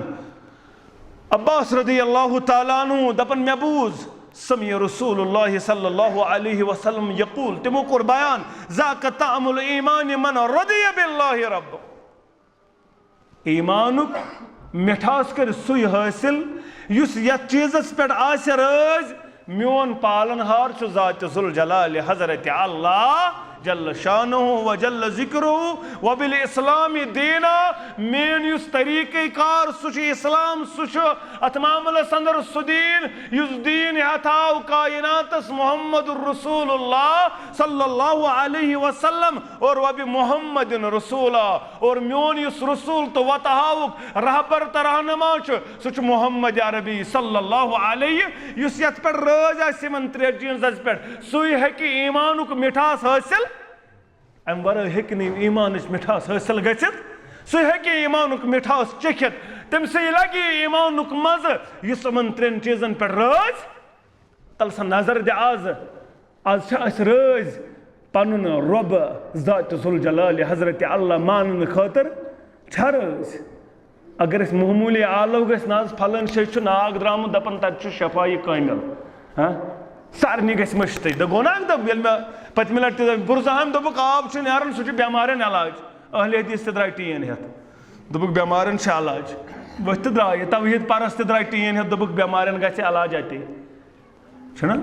عباس رضی اللہ تعالیٰ عنہ دپان، مےٚ بوٗز سمع رسول اللہ صلی اللہ علیہ وسلم یقول، تِمو کوٚر بیان، ذاق طعم الایمان من رضی باللہ رب۔ ایمانُک مِٹھاس کٔرۍ سُے حٲصِل یُس یتھ چیٖزس پٮ۪ٹھ آسہِ رٲضۍ، میون پالن ہار چھُ ذات ذوالجلال حضرت اللہ جل شانہ و جل ذکرہ و بالاسلام دینا۔ مین یُس طریقہ کار سُہ چھُ اسلام، سُہ چھُ اتھ معاملس اندر سُہ دین یُس دین ہیتھ آو کائناتس محمد رسول اللہ صلی اللہ علیہ وسلم اور وبمحمد رسولا۔ اور میون یُس رسول تہٕ وتہٕ ہاوُک رہبر تہٕ رہنما چھُ، سُہ چھُ محمد عربی صلی اللہ علیہ، یُس یتھ پٮ۪ٹھ رٲضۍ آسہِ یِمن ترٛٮ۪ن چیٖزن پٮ۪ٹھ، سُے ہیٚکہِ ایمانُک مِٹھاس حٲصِل۔ امہِ ورٲے ہیٚکہِ نہٕ ایمانٕچ مِٹھاس حٲصِل گٔژھِتھ، سُہ ہیٚکہِ ایمانُک مِٹھاس چٔکھِتھ، تٔمۍ سٕے لگہِ ایمانُک مزٕ، یُس یِمن ترٛٮ۪ن چیٖزن پٮ۪ٹھ رٲضۍ۔ تَلہٕ سا نظر دِ آز۔ آز چھا اَسہِ رٲضۍ پَنُن رۄب ذات ذوالجلال حضرت اللہ ماننہٕ خٲطرٕ؟ چھا رٲضۍ؟ اگر أسۍ معموٗلی آلو گژھِ نہ حظ، پھلٲنۍ جایہِ چھُ ناگ درٛامُت، دَپان تَتہِ چھُ شفا یہِ کٲمِل۔ ہاں؟ سارنٕے گژھِ مٔشتٕے۔ دوٚپ، گوٚو نہ اَمہِ دۄہ ییٚلہِ مےٚ پٔتمہِ لَٹہِ تہِ دوٚپ، بُرزاہامہِ دوٚپُکھ، آب چھُ نیران، سُہ چھُ بٮ۪مارٮ۪ن علاج۔ اہل حدیث تہِ درٛاے ٹیٖن ہٮ۪تھ۔ دوٚپُکھ، بٮ۪مارٮ۪ن چھُ علاج۔ ؤتھۍ تہٕ درٛاے۔ توحیٖد پرست تہِ درٛاے ٹیٖن ہٮ۪تھ، دوٚپُکھ، بٮ۪مارٮ۪ن گژھِ علاج اَتے۔ چھُنہ؟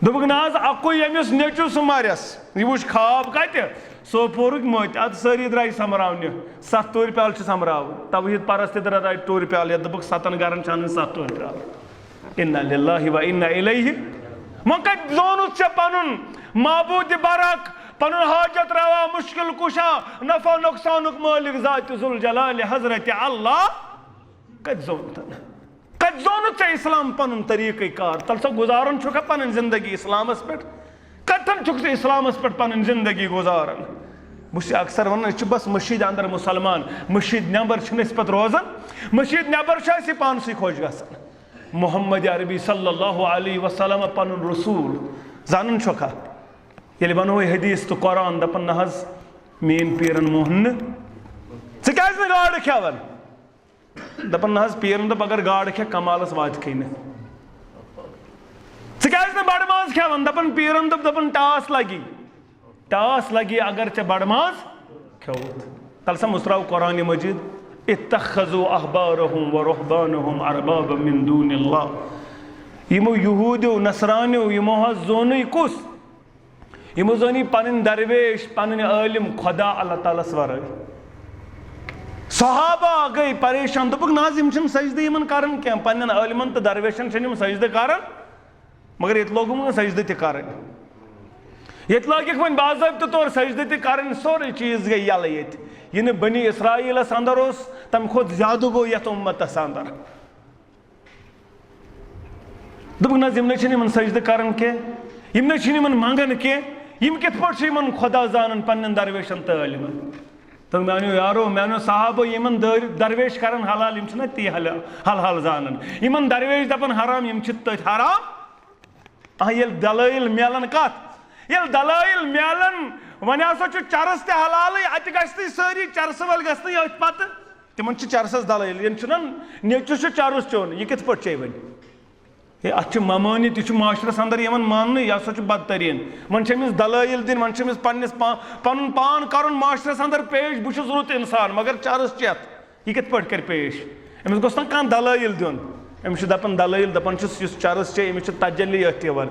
دوٚپُکھ، نہ حظ، اَکُے ییٚمِس نیٚچُو سُہ مَرٮ۪س۔ یہِ وٕچھ خواب کَتہِ؟ سوپورٕکۍ مٔتۍ۔ اَدٕ سٲری درٛاے سۄمبراونہِ۔ سَتھ ٹوٗرۍ پیالہٕ چھِ سۄمبراوٕنۍ۔ توحیٖد پرست تہِ درٛاے ٹوٗرۍ پیالہٕ ہٮ۪تھ۔ دوٚپُکھ، سَتَن گَرَن چھِ اَنٕنۍ سَتھ ٹوٗرۍ پیالہٕ۔ انا للہ و انا الیہ۔ وۄنۍ کَتہِ زونُتھ ژےٚ پَنُن معبوٗدِ برحق، پَنُن حاجت روا، مُشکِل کُشا، نفع نۄقصانُک مٲلِک ذاتِ ذوالجلالِ حضرتِ اللہ؟ کَتہِ زونُتھ؟ کَتہِ زونُتھ ژےٚ اِسلام پَنُن طریٖقہٕ کار؟ تَلہٕ سا گُزاران چھُکھا پَنٕنۍ زِندگی اِسلامَس پٮ۪ٹھ؟ کَتٮ۪ن چھُکھ ژٕ اِسلامَس پٮ۪ٹھ پَنٕنۍ زِندگی گُزاران؟ بہٕ چھُس اکثر وَنان، أسۍ چھِ بَس مٔشیٖد اَندَر مُسلمان، مٔشیٖد نٮ۪بَر چھِنہٕ أسۍ پَتہٕ روزان، مٔشیٖد نٮ۪بَر چھُ اَسہِ یہِ پانسٕے خۄش گژھان۔ محمد عربی صلی اللہ علیہ وسلم پَنُن رسول زانان چھُکھا؟ ییٚلہِ وَنو یہِ حدیث تہٕ قرآن، دَپَن، نہ حظ، میٛٲنۍ پیٖرَن مون نہٕ۔ ژٕ کیٛازِ نہٕ گاڈٕ کھٮ۪وان؟ دَپان، نہ حظ، پیٖرَن دوٚپ، اگر گاڈٕ کھٮ۪کھ، کمالَس واتکھٕے نہٕ۔ ژٕ کیٛازِ نہٕ بَڑٕ ماز کھٮ۪وان؟ دَپان، پیٖرَن دوٚپ، دَپان، ٹاس لَگی، ٹاس لَگی، اگر ژےٚ بَڑٕ ماز کھیوٚوُتھ۔ تَلہٕ سا مُژراو قرآنِ مجیٖد، "اتخذوا احبارهم ورهبانهم اربابا من دون اللہ"۔ یِمو یہوٗدیو، نصرانیو، یِمو حظ زونُے کُس؟ یِمو زٲنی پنٕنۍ درویش، پنٕنۍ عٲلم خدا اللہ تعالیٰ ہس ورٲے۔ صحابہ گٔے پریشان، دوٚپُکھ، نہ حظ، یِم چھِنہٕ سجدٕ یِمن کران کینٛہہ، پننٮ۪ن عٲلمن تہٕ درویشن چھِنہٕ یِم سجدٕ کران، مگر ییٚتہِ لوگُکھ وۄنۍ سجدٕ تہِ کرٕنۍ۔ ییٚتہِ لٲگِکھ وۄنۍ باضٲبطہٕ طور سجدٕ تہِ کرٕنۍ، سورُے چیٖز گٔے یَلہٕ ییٚتہِ۔ یہِ نہٕ بنی اسرائیلس اندر اوس، تمہِ کھۄتہٕ زیادٕ گوٚو یتھ اُمتس اندر۔ دوٚپُکھ، نہ حظ، یِم نَے چھِنہٕ یِمَن سجدٕ کَران کینٛہہ، یِم نہ چھِنہٕ یِمن منٛگان کینٛہہ، یِم کِتھ پٲٹھۍ چھِ یِمن خۄدا زانان پننٮ۪ن درویشن تہٕ عٲلمن؟ تہٕ میانیو یارو، میانیو صحابو، یِمن دٲر-، درویش کرن حلال، یِم چھِنہ تی حل-، حل حل زانان۔ یِمن درویش دپان حرام، یِم چھِ تٔتھۍ حرام۔ آ، ییٚلہِ دلٲیل میلن کتھ؟ ییٚلہِ دلٲیل میلن، وۄنۍ ہسا چھُ چرس تہِ حلالٕے، اتہِ گژھنٕے سٲری چرسہٕ وٲلۍ گژھنٕے أتھۍ پتہٕ۔ تِمن چھِ چرسس دلٲیل، یِم چھِنہ نیٚچوِس چھُ چرس چیوٚن، یہِ کِتھ پٲٹھۍ چیٚیہِ وۄنۍ؟ ہے، اتھ چھِ ممٲنِت، یہِ چھُ معاشرس اندر یِوان ماننہٕ، یہِ ہسا چھُ بدتریٖن۔ وۄنۍ چھِ أمِس دلٲیل دِنۍ، وۄنۍ چھِ أمِس پننِس پا-، پنُن پان کرُن معاشرس اندر پیش، بہٕ چھُس رُت انسان، مگر چرس چٮ۪تھ یہِ کِتھ پٲٹھۍ کرِ پیش؟ أمِس گوٚژھ نا کانٛہہ دلٲیل دیُن۔ أمِس چھُ دپان دلٲیل، دپان چھُس یُس چرس چیٚیہِ، أمِس چھِ تجلی أتھۍ یِوان۔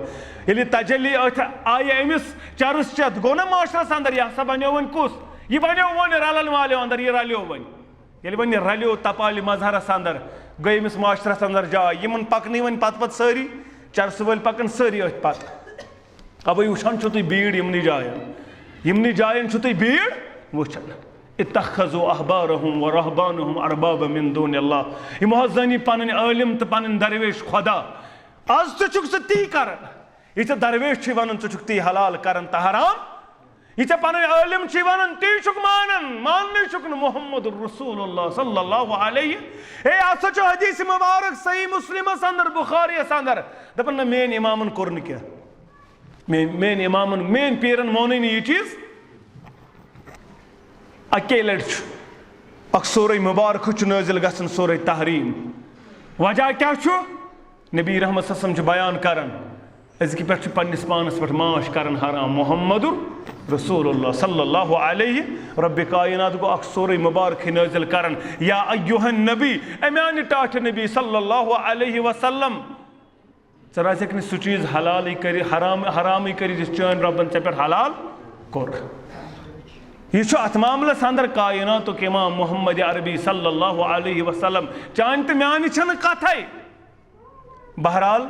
ییٚلہِ یہِ تجلی أتھۍ آیہِ أمِس چرس چٮ۪تھ، گوٚو نا معاشرس اندر، یہِ ہسا بنیو وۄنۍ کُس؟ یہِ بنیو وۄنۍ رلن والیو اندر، یہِ رلیو وۄنۍ۔ ییٚلہِ وۄنۍ یہِ رلیو تپالہِ مظہرس اندر، گٔے أمِس معاشرس اندر جاے۔ یِمن پکنٕے وۄنۍ پتہٕ پتہٕ سٲری، چرسہٕ وٲلۍ پکن سٲری أتھۍ پتہٕ۔ اوے وٕچھان چھِو تُہۍ بیٖڑ یِمنٕے جاین، یِمنٕے جاین چھِو تُہۍ بیٖڑ وٕچھان۔ اتخذوا احبارهم ورهبانهم اربابا من دون الله۔ یِمو حظ زٲنۍ پنٕنۍ عٲلم تہٕ پنٕنۍ درویش خۄدا۔ از تہِ چھُکھ ژٕ تی کران۔ یہِ ژےٚ درویش چھُے ونان، ژٕ چھُکھ تی حلال کران تہٕ حرام۔ یہِ ژےٚ پنٕنۍ عٲلم چھُے ونان، تی چھُکھ مانان، ماننٕے چھُکھ نہٕ محمد رسول اللہ صلی اللہ علیہ۔ ہے، اتھ سا چھُ حدیث مبارک صحیح مسلمس اندر، بخاریس اندر، دپان نہ، میٲنۍ امامن کوٚر نہٕ کینٛہہ۔ میٲنۍ، میٲنۍ امامن، میٲنۍ پیرن مونُے نہٕ یہِ چیٖز۔ اَکے لَٹہِ چھُ اکھ سورہ مبارکہ چھُ نٲزِل گژھان، سورہ تحریم۔ وجہ کیٛاہ چھُ؟ نبی رحمت صلی اللہ علیہ وسلم چھُ بیان کران، أزکہِ پٮ۪ٹھ چھُ پننِس پانس پٮ۪ٹھ ماچھ کران حرام۔ محمد رسول اللہ صلی اللہ علیہ، رب کائنات گوٚو اکھ سورہ مبارکہ نٲزِل کران، یا ایھا النبی، اے میانہِ ٹاٹھہِ نبی صلی اللہ علیہ وسلم۔ ژےٚ روزٮ۪کھ نہٕ سُہ چیٖز حلالٕے کٔرِتھ، حرام، حرامٕے کٔرِتھ، یُس چٲنۍ رۄبن ژےٚ پٮ۪ٹھ حلال کوٚر۔ یہِ چھُ اتھ معاملس اندر کائناتُک امام محمد عربی صلی اللہ علیہ وسلم۔ چانہِ تہٕ میانہِ چھنہٕ کتھے۔ بہرحال،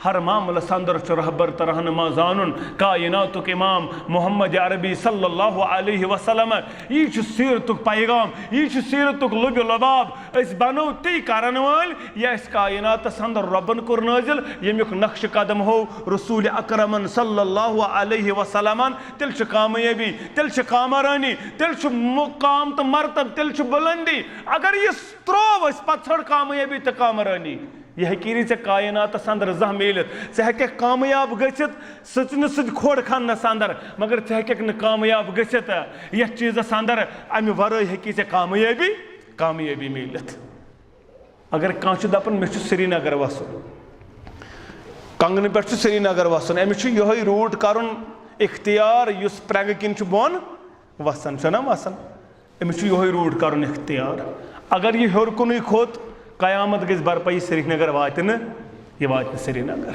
ہر معاملس اندر چھُ رہبر تہٕ رہنما زانُن کائناتُک امام محمد عربی صلی اللہ علیہ وسلم۔ یہِ چھُ سیرتُک پیغام، یہِ چھُ سیرتُک لُبِ لُباب۔ أسۍ بنو تی کرن وٲلۍ، یہِ اَسہِ کائناتس اندر رۄبن کوٚر نٲزِل، ییٚمیُک نقش قدم ہوو رسول اکرمن صلی اللہ علیہ وسلمن۔ تیٚلہِ چھِ کامیٲبی، تیٚلہِ چھِ کامرٲنی، تیٚلہِ چھُ مقام تہٕ مرتب، تیٚلہِ چھُ بلندی۔ اگر یہِ ترٛوو أسۍ، پتہٕ ژھٲنٛڈ کامیٲبی تہٕ کامرٲنی۔ یہِ ہیٚکی نہٕ ژےٚ کائناتس اندر زانٛہہ میٖلِتھ۔ ژٕ ہیٚککھ کامیاب گٔژھِتھ سٕژنہِ سۭتۍ کھۄڑ کھننس اندر، مگر ژٕ ہیٚککھ نہٕ کامیاب گٔژھِتھ یتھ چیٖزس اندر۔ امہِ ورٲے ہیٚکی ژےٚ کامیٲبی، کامیٲبی میٖلِتھ۔ اگر کانٛہہ چھُ دپان، مےٚ چھُ سرینگر وسُن، کنگنہٕ پٮ۪ٹھ چھُ سرینگر وسُن، أمِس چھُ یِہوٚے روٗٹ کرُن اختیار، یُس پرٛنٛگہٕ کِنۍ چھُ بۄن وسان، چھُنہ وسان؟ أمِس چھُ یِہوٚے روٗٹ کرُن اختیار۔ اگر یہِ ہیوٚر کُنُے کھوٚت، قیامت گژھِ برپٲیی، سرینگر واتہِ نہٕ، یہِ واتہِ نہٕ سرینگر۔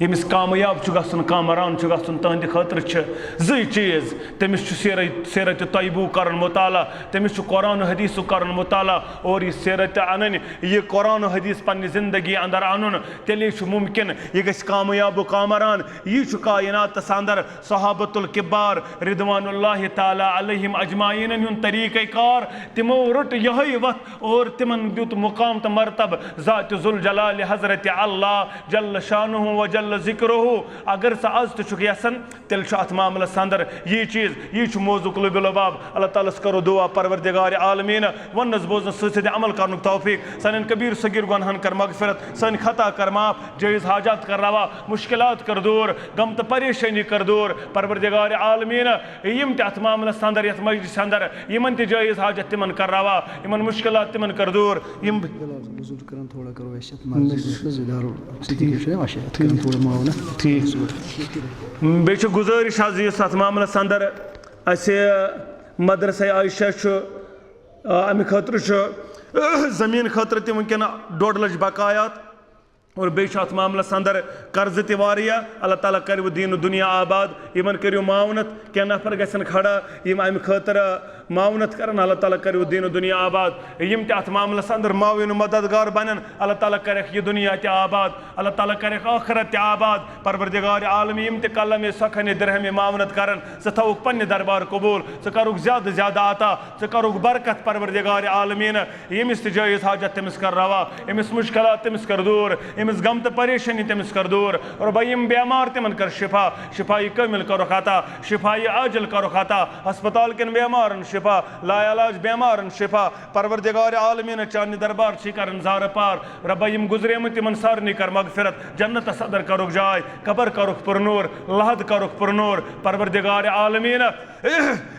ییٚمِس کامیاب چھُ گژھُن، کامران چھُ گژھُن، تہنٛدِ خٲطرٕ چھِ زٕے چیٖز۔ تٔمِس چھُ سیرت، سیرت طیبو کرُن مطالعہ، تٔمِس چھُ قرآن و حدیثُک کرُن مطالعہ، اور یہِ سیرت تہِ انٕنۍ، یہِ قرآن و حدیث پننہِ زندگی اندر انُن، تیٚلے چھُ ممکن یہِ گژھِ کامیاب و کامران۔ یی چھُ کائناتس اندر صحابۃ الکبار رضوان اللہ تعالیٰ علیہم اجمعینن ہُنٛد طریقہ کار۔ تِمو رٔٹ یِہوٚے وتھ اور تِمن دیُت مقام تہٕ مرتبہ ذات ذوالجلال حضرت اللہ جل شانہ و جل ذکرہ۔ اگر ژٕ از تہِ چھُکھ یژھان، تیٚلہِ چھُ اتھ معاملس اندر یی چیٖز، یی چھُ موضوع قلوب لباب۔ اللہ تعالیٰ ہس کرو دعا، پروردگار عالمین، وننس بوزنس سۭتۍ سۭتۍ عمل کرنُک توفیق، سانٮ۪ن کبیر صغیر گناہن کر مغفرت، سٲنۍ خطا کر معاف، جٲیز حاجات کر روا، مشکلات کر دور، غم تہٕ پریشٲنی کر دور۔ پروردگار عالمین، یِم تہِ اتھ معاملس اندر، یتھ مجلس اندر، یِمن تہِ جٲیز حاجت تِمن کر روا، یِمن مشکلات تِمن کر دور۔ یِم بِلال صٲب، حضور کران تھوڑا کرو اَسہِ یَتھ مسجد منٛز ادارو، ٹھیٖک۔ چھُنہ اَسہِ یَتھ کران تھوڑا معاونت۔ ٹھیٖک۔ بیٚیہِ چھِ گُزٲرِش حظ، یُس اَتھ معاملَس اندر اَسہِ مدرسہ عائشہ چھُ، آ، اَمہِ خٲطرٕ چھُ زٔمیٖن خٲطرٕ تہِ وٕنکٮ۪ن ڈۄڈ لَچھ بقایات، اور بیٚیہِ چھُ اَتھ معاملَس اندر قرضہٕ تہِ واریاہ۔ اللہ تعالیٰ کَرِ وۄنۍ دیٖن و دُنیا آباد، یِمن کٔرِو معاونت۔ کینٛہہ نفر گژھن کھڑا، یِم اَمہِ خٲطرٕ معاونت کرن، اللہ تعالیٰ کٔرِو دیٖن و دُنیا آباد۔ یِم تہِ اَتھ معاملَس اندر معاوِن و مددگار بنن، اللہ تعالیٰ کرٮ۪کھ یہِ دُنیا تہِ آباد، اللہ تعالیٰ کرٮ۪کھ ٲخرت تہِ آباد۔ پروردگار عالم، یِم تہِ قلم سخن درہم معاونت کرن، ژٕ تھاوُکھ پننہِ دربار قبول، ژٕ کرُکھ زیادٕ زیادٕ عطا، ژٕ کرُکھ برکت۔ پروردگار عالمین، ییٚمِس تہِ جٲیز حاجت تٔمِس کر روا، أمِس مشکلات تٔمِس کر دور۔ أمِس غم تہٕ پریشٲنی تٔمِس کر دوٗر۔ رۄبا، یِم بیمار تِمن کر شفا، شفایہِ کٲمِل کرُکھ عطا، شفایہِ عاجل کرُکھ عطا، ہسپتال کٮ۪ن بیمارن شفا، لا علاج بیمارن شفا۔ پروردگار عالمین، چانہِ دربار چھی کرن زارٕ پار۔ رۄبا، یِم گُزریمٕتۍ تِمن سارنٕے کر مغفرت، جنتس اندر کرُکھ جاے، قبر کرُکھ پُرنوٗر، لحد کرُکھ پُرنوٗر۔ پروردگار عالمین،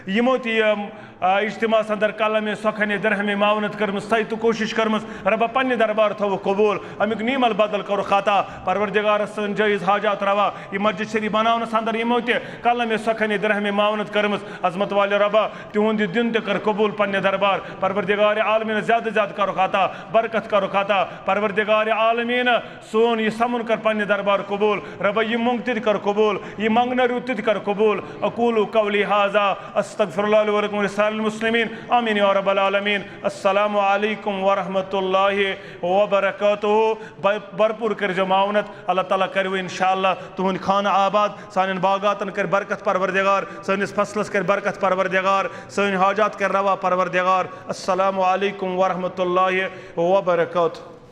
یِمو تہِ یِم آ، اجتماعس اندر قلم سۄکھن درہم معاونت کٔرمٕژ، سعی تہٕ کوٗشش کٔرمٕژ، رۄبا پننہِ دربار تھٲوُکھ قبول، امیُک نیمل بدل کوٚرُکھ عطا۔ پروردگارس سٲنۍ جٲیز حاجات روا۔ یہِ مسجد شریف بناونس اندر یِمو تہِ قلم سۄکھن درہم معاونت کٔرمٕژ، عظمت والہِ رۄبا، تِہُنٛد یہِ دیُن تہِ کر قبول پننہِ دربار۔ پروردگار عالمین، زیادٕ زیادٕ کوٚرُکھ عطا، برکت کوٚرُکھ عطا۔ پروردگار عالمین، سون یہِ سمُن کر پننہِ دربار قبول۔ رۄبا، یہِ موٚنگ تہِ تہِ کر قبول، یہِ منگنہٕ رُت تہِ تہِ کر قبول۔ اقول قولی هذا، استغفر الله لي ولكم ولسائر المسلمين، آمین یا رب العالمین۔ السلام علیکم ورحمۃ اللہ وبرکاتہ۔ بھر-، بھرپور کٔرزیو معاونت، اللہ تعالیٰ کروٕ انشاءاللہ تُہنٛدۍ خانہٕ آباد، سانٮ۪ن باغاتن کر برکت پروردگار، سٲنِس فصلس کر برکت پروردگار، سٲنۍ حاجات کر روا پروردگار۔ السلام علیکم ورحمۃ اللہ وبرکاتہ۔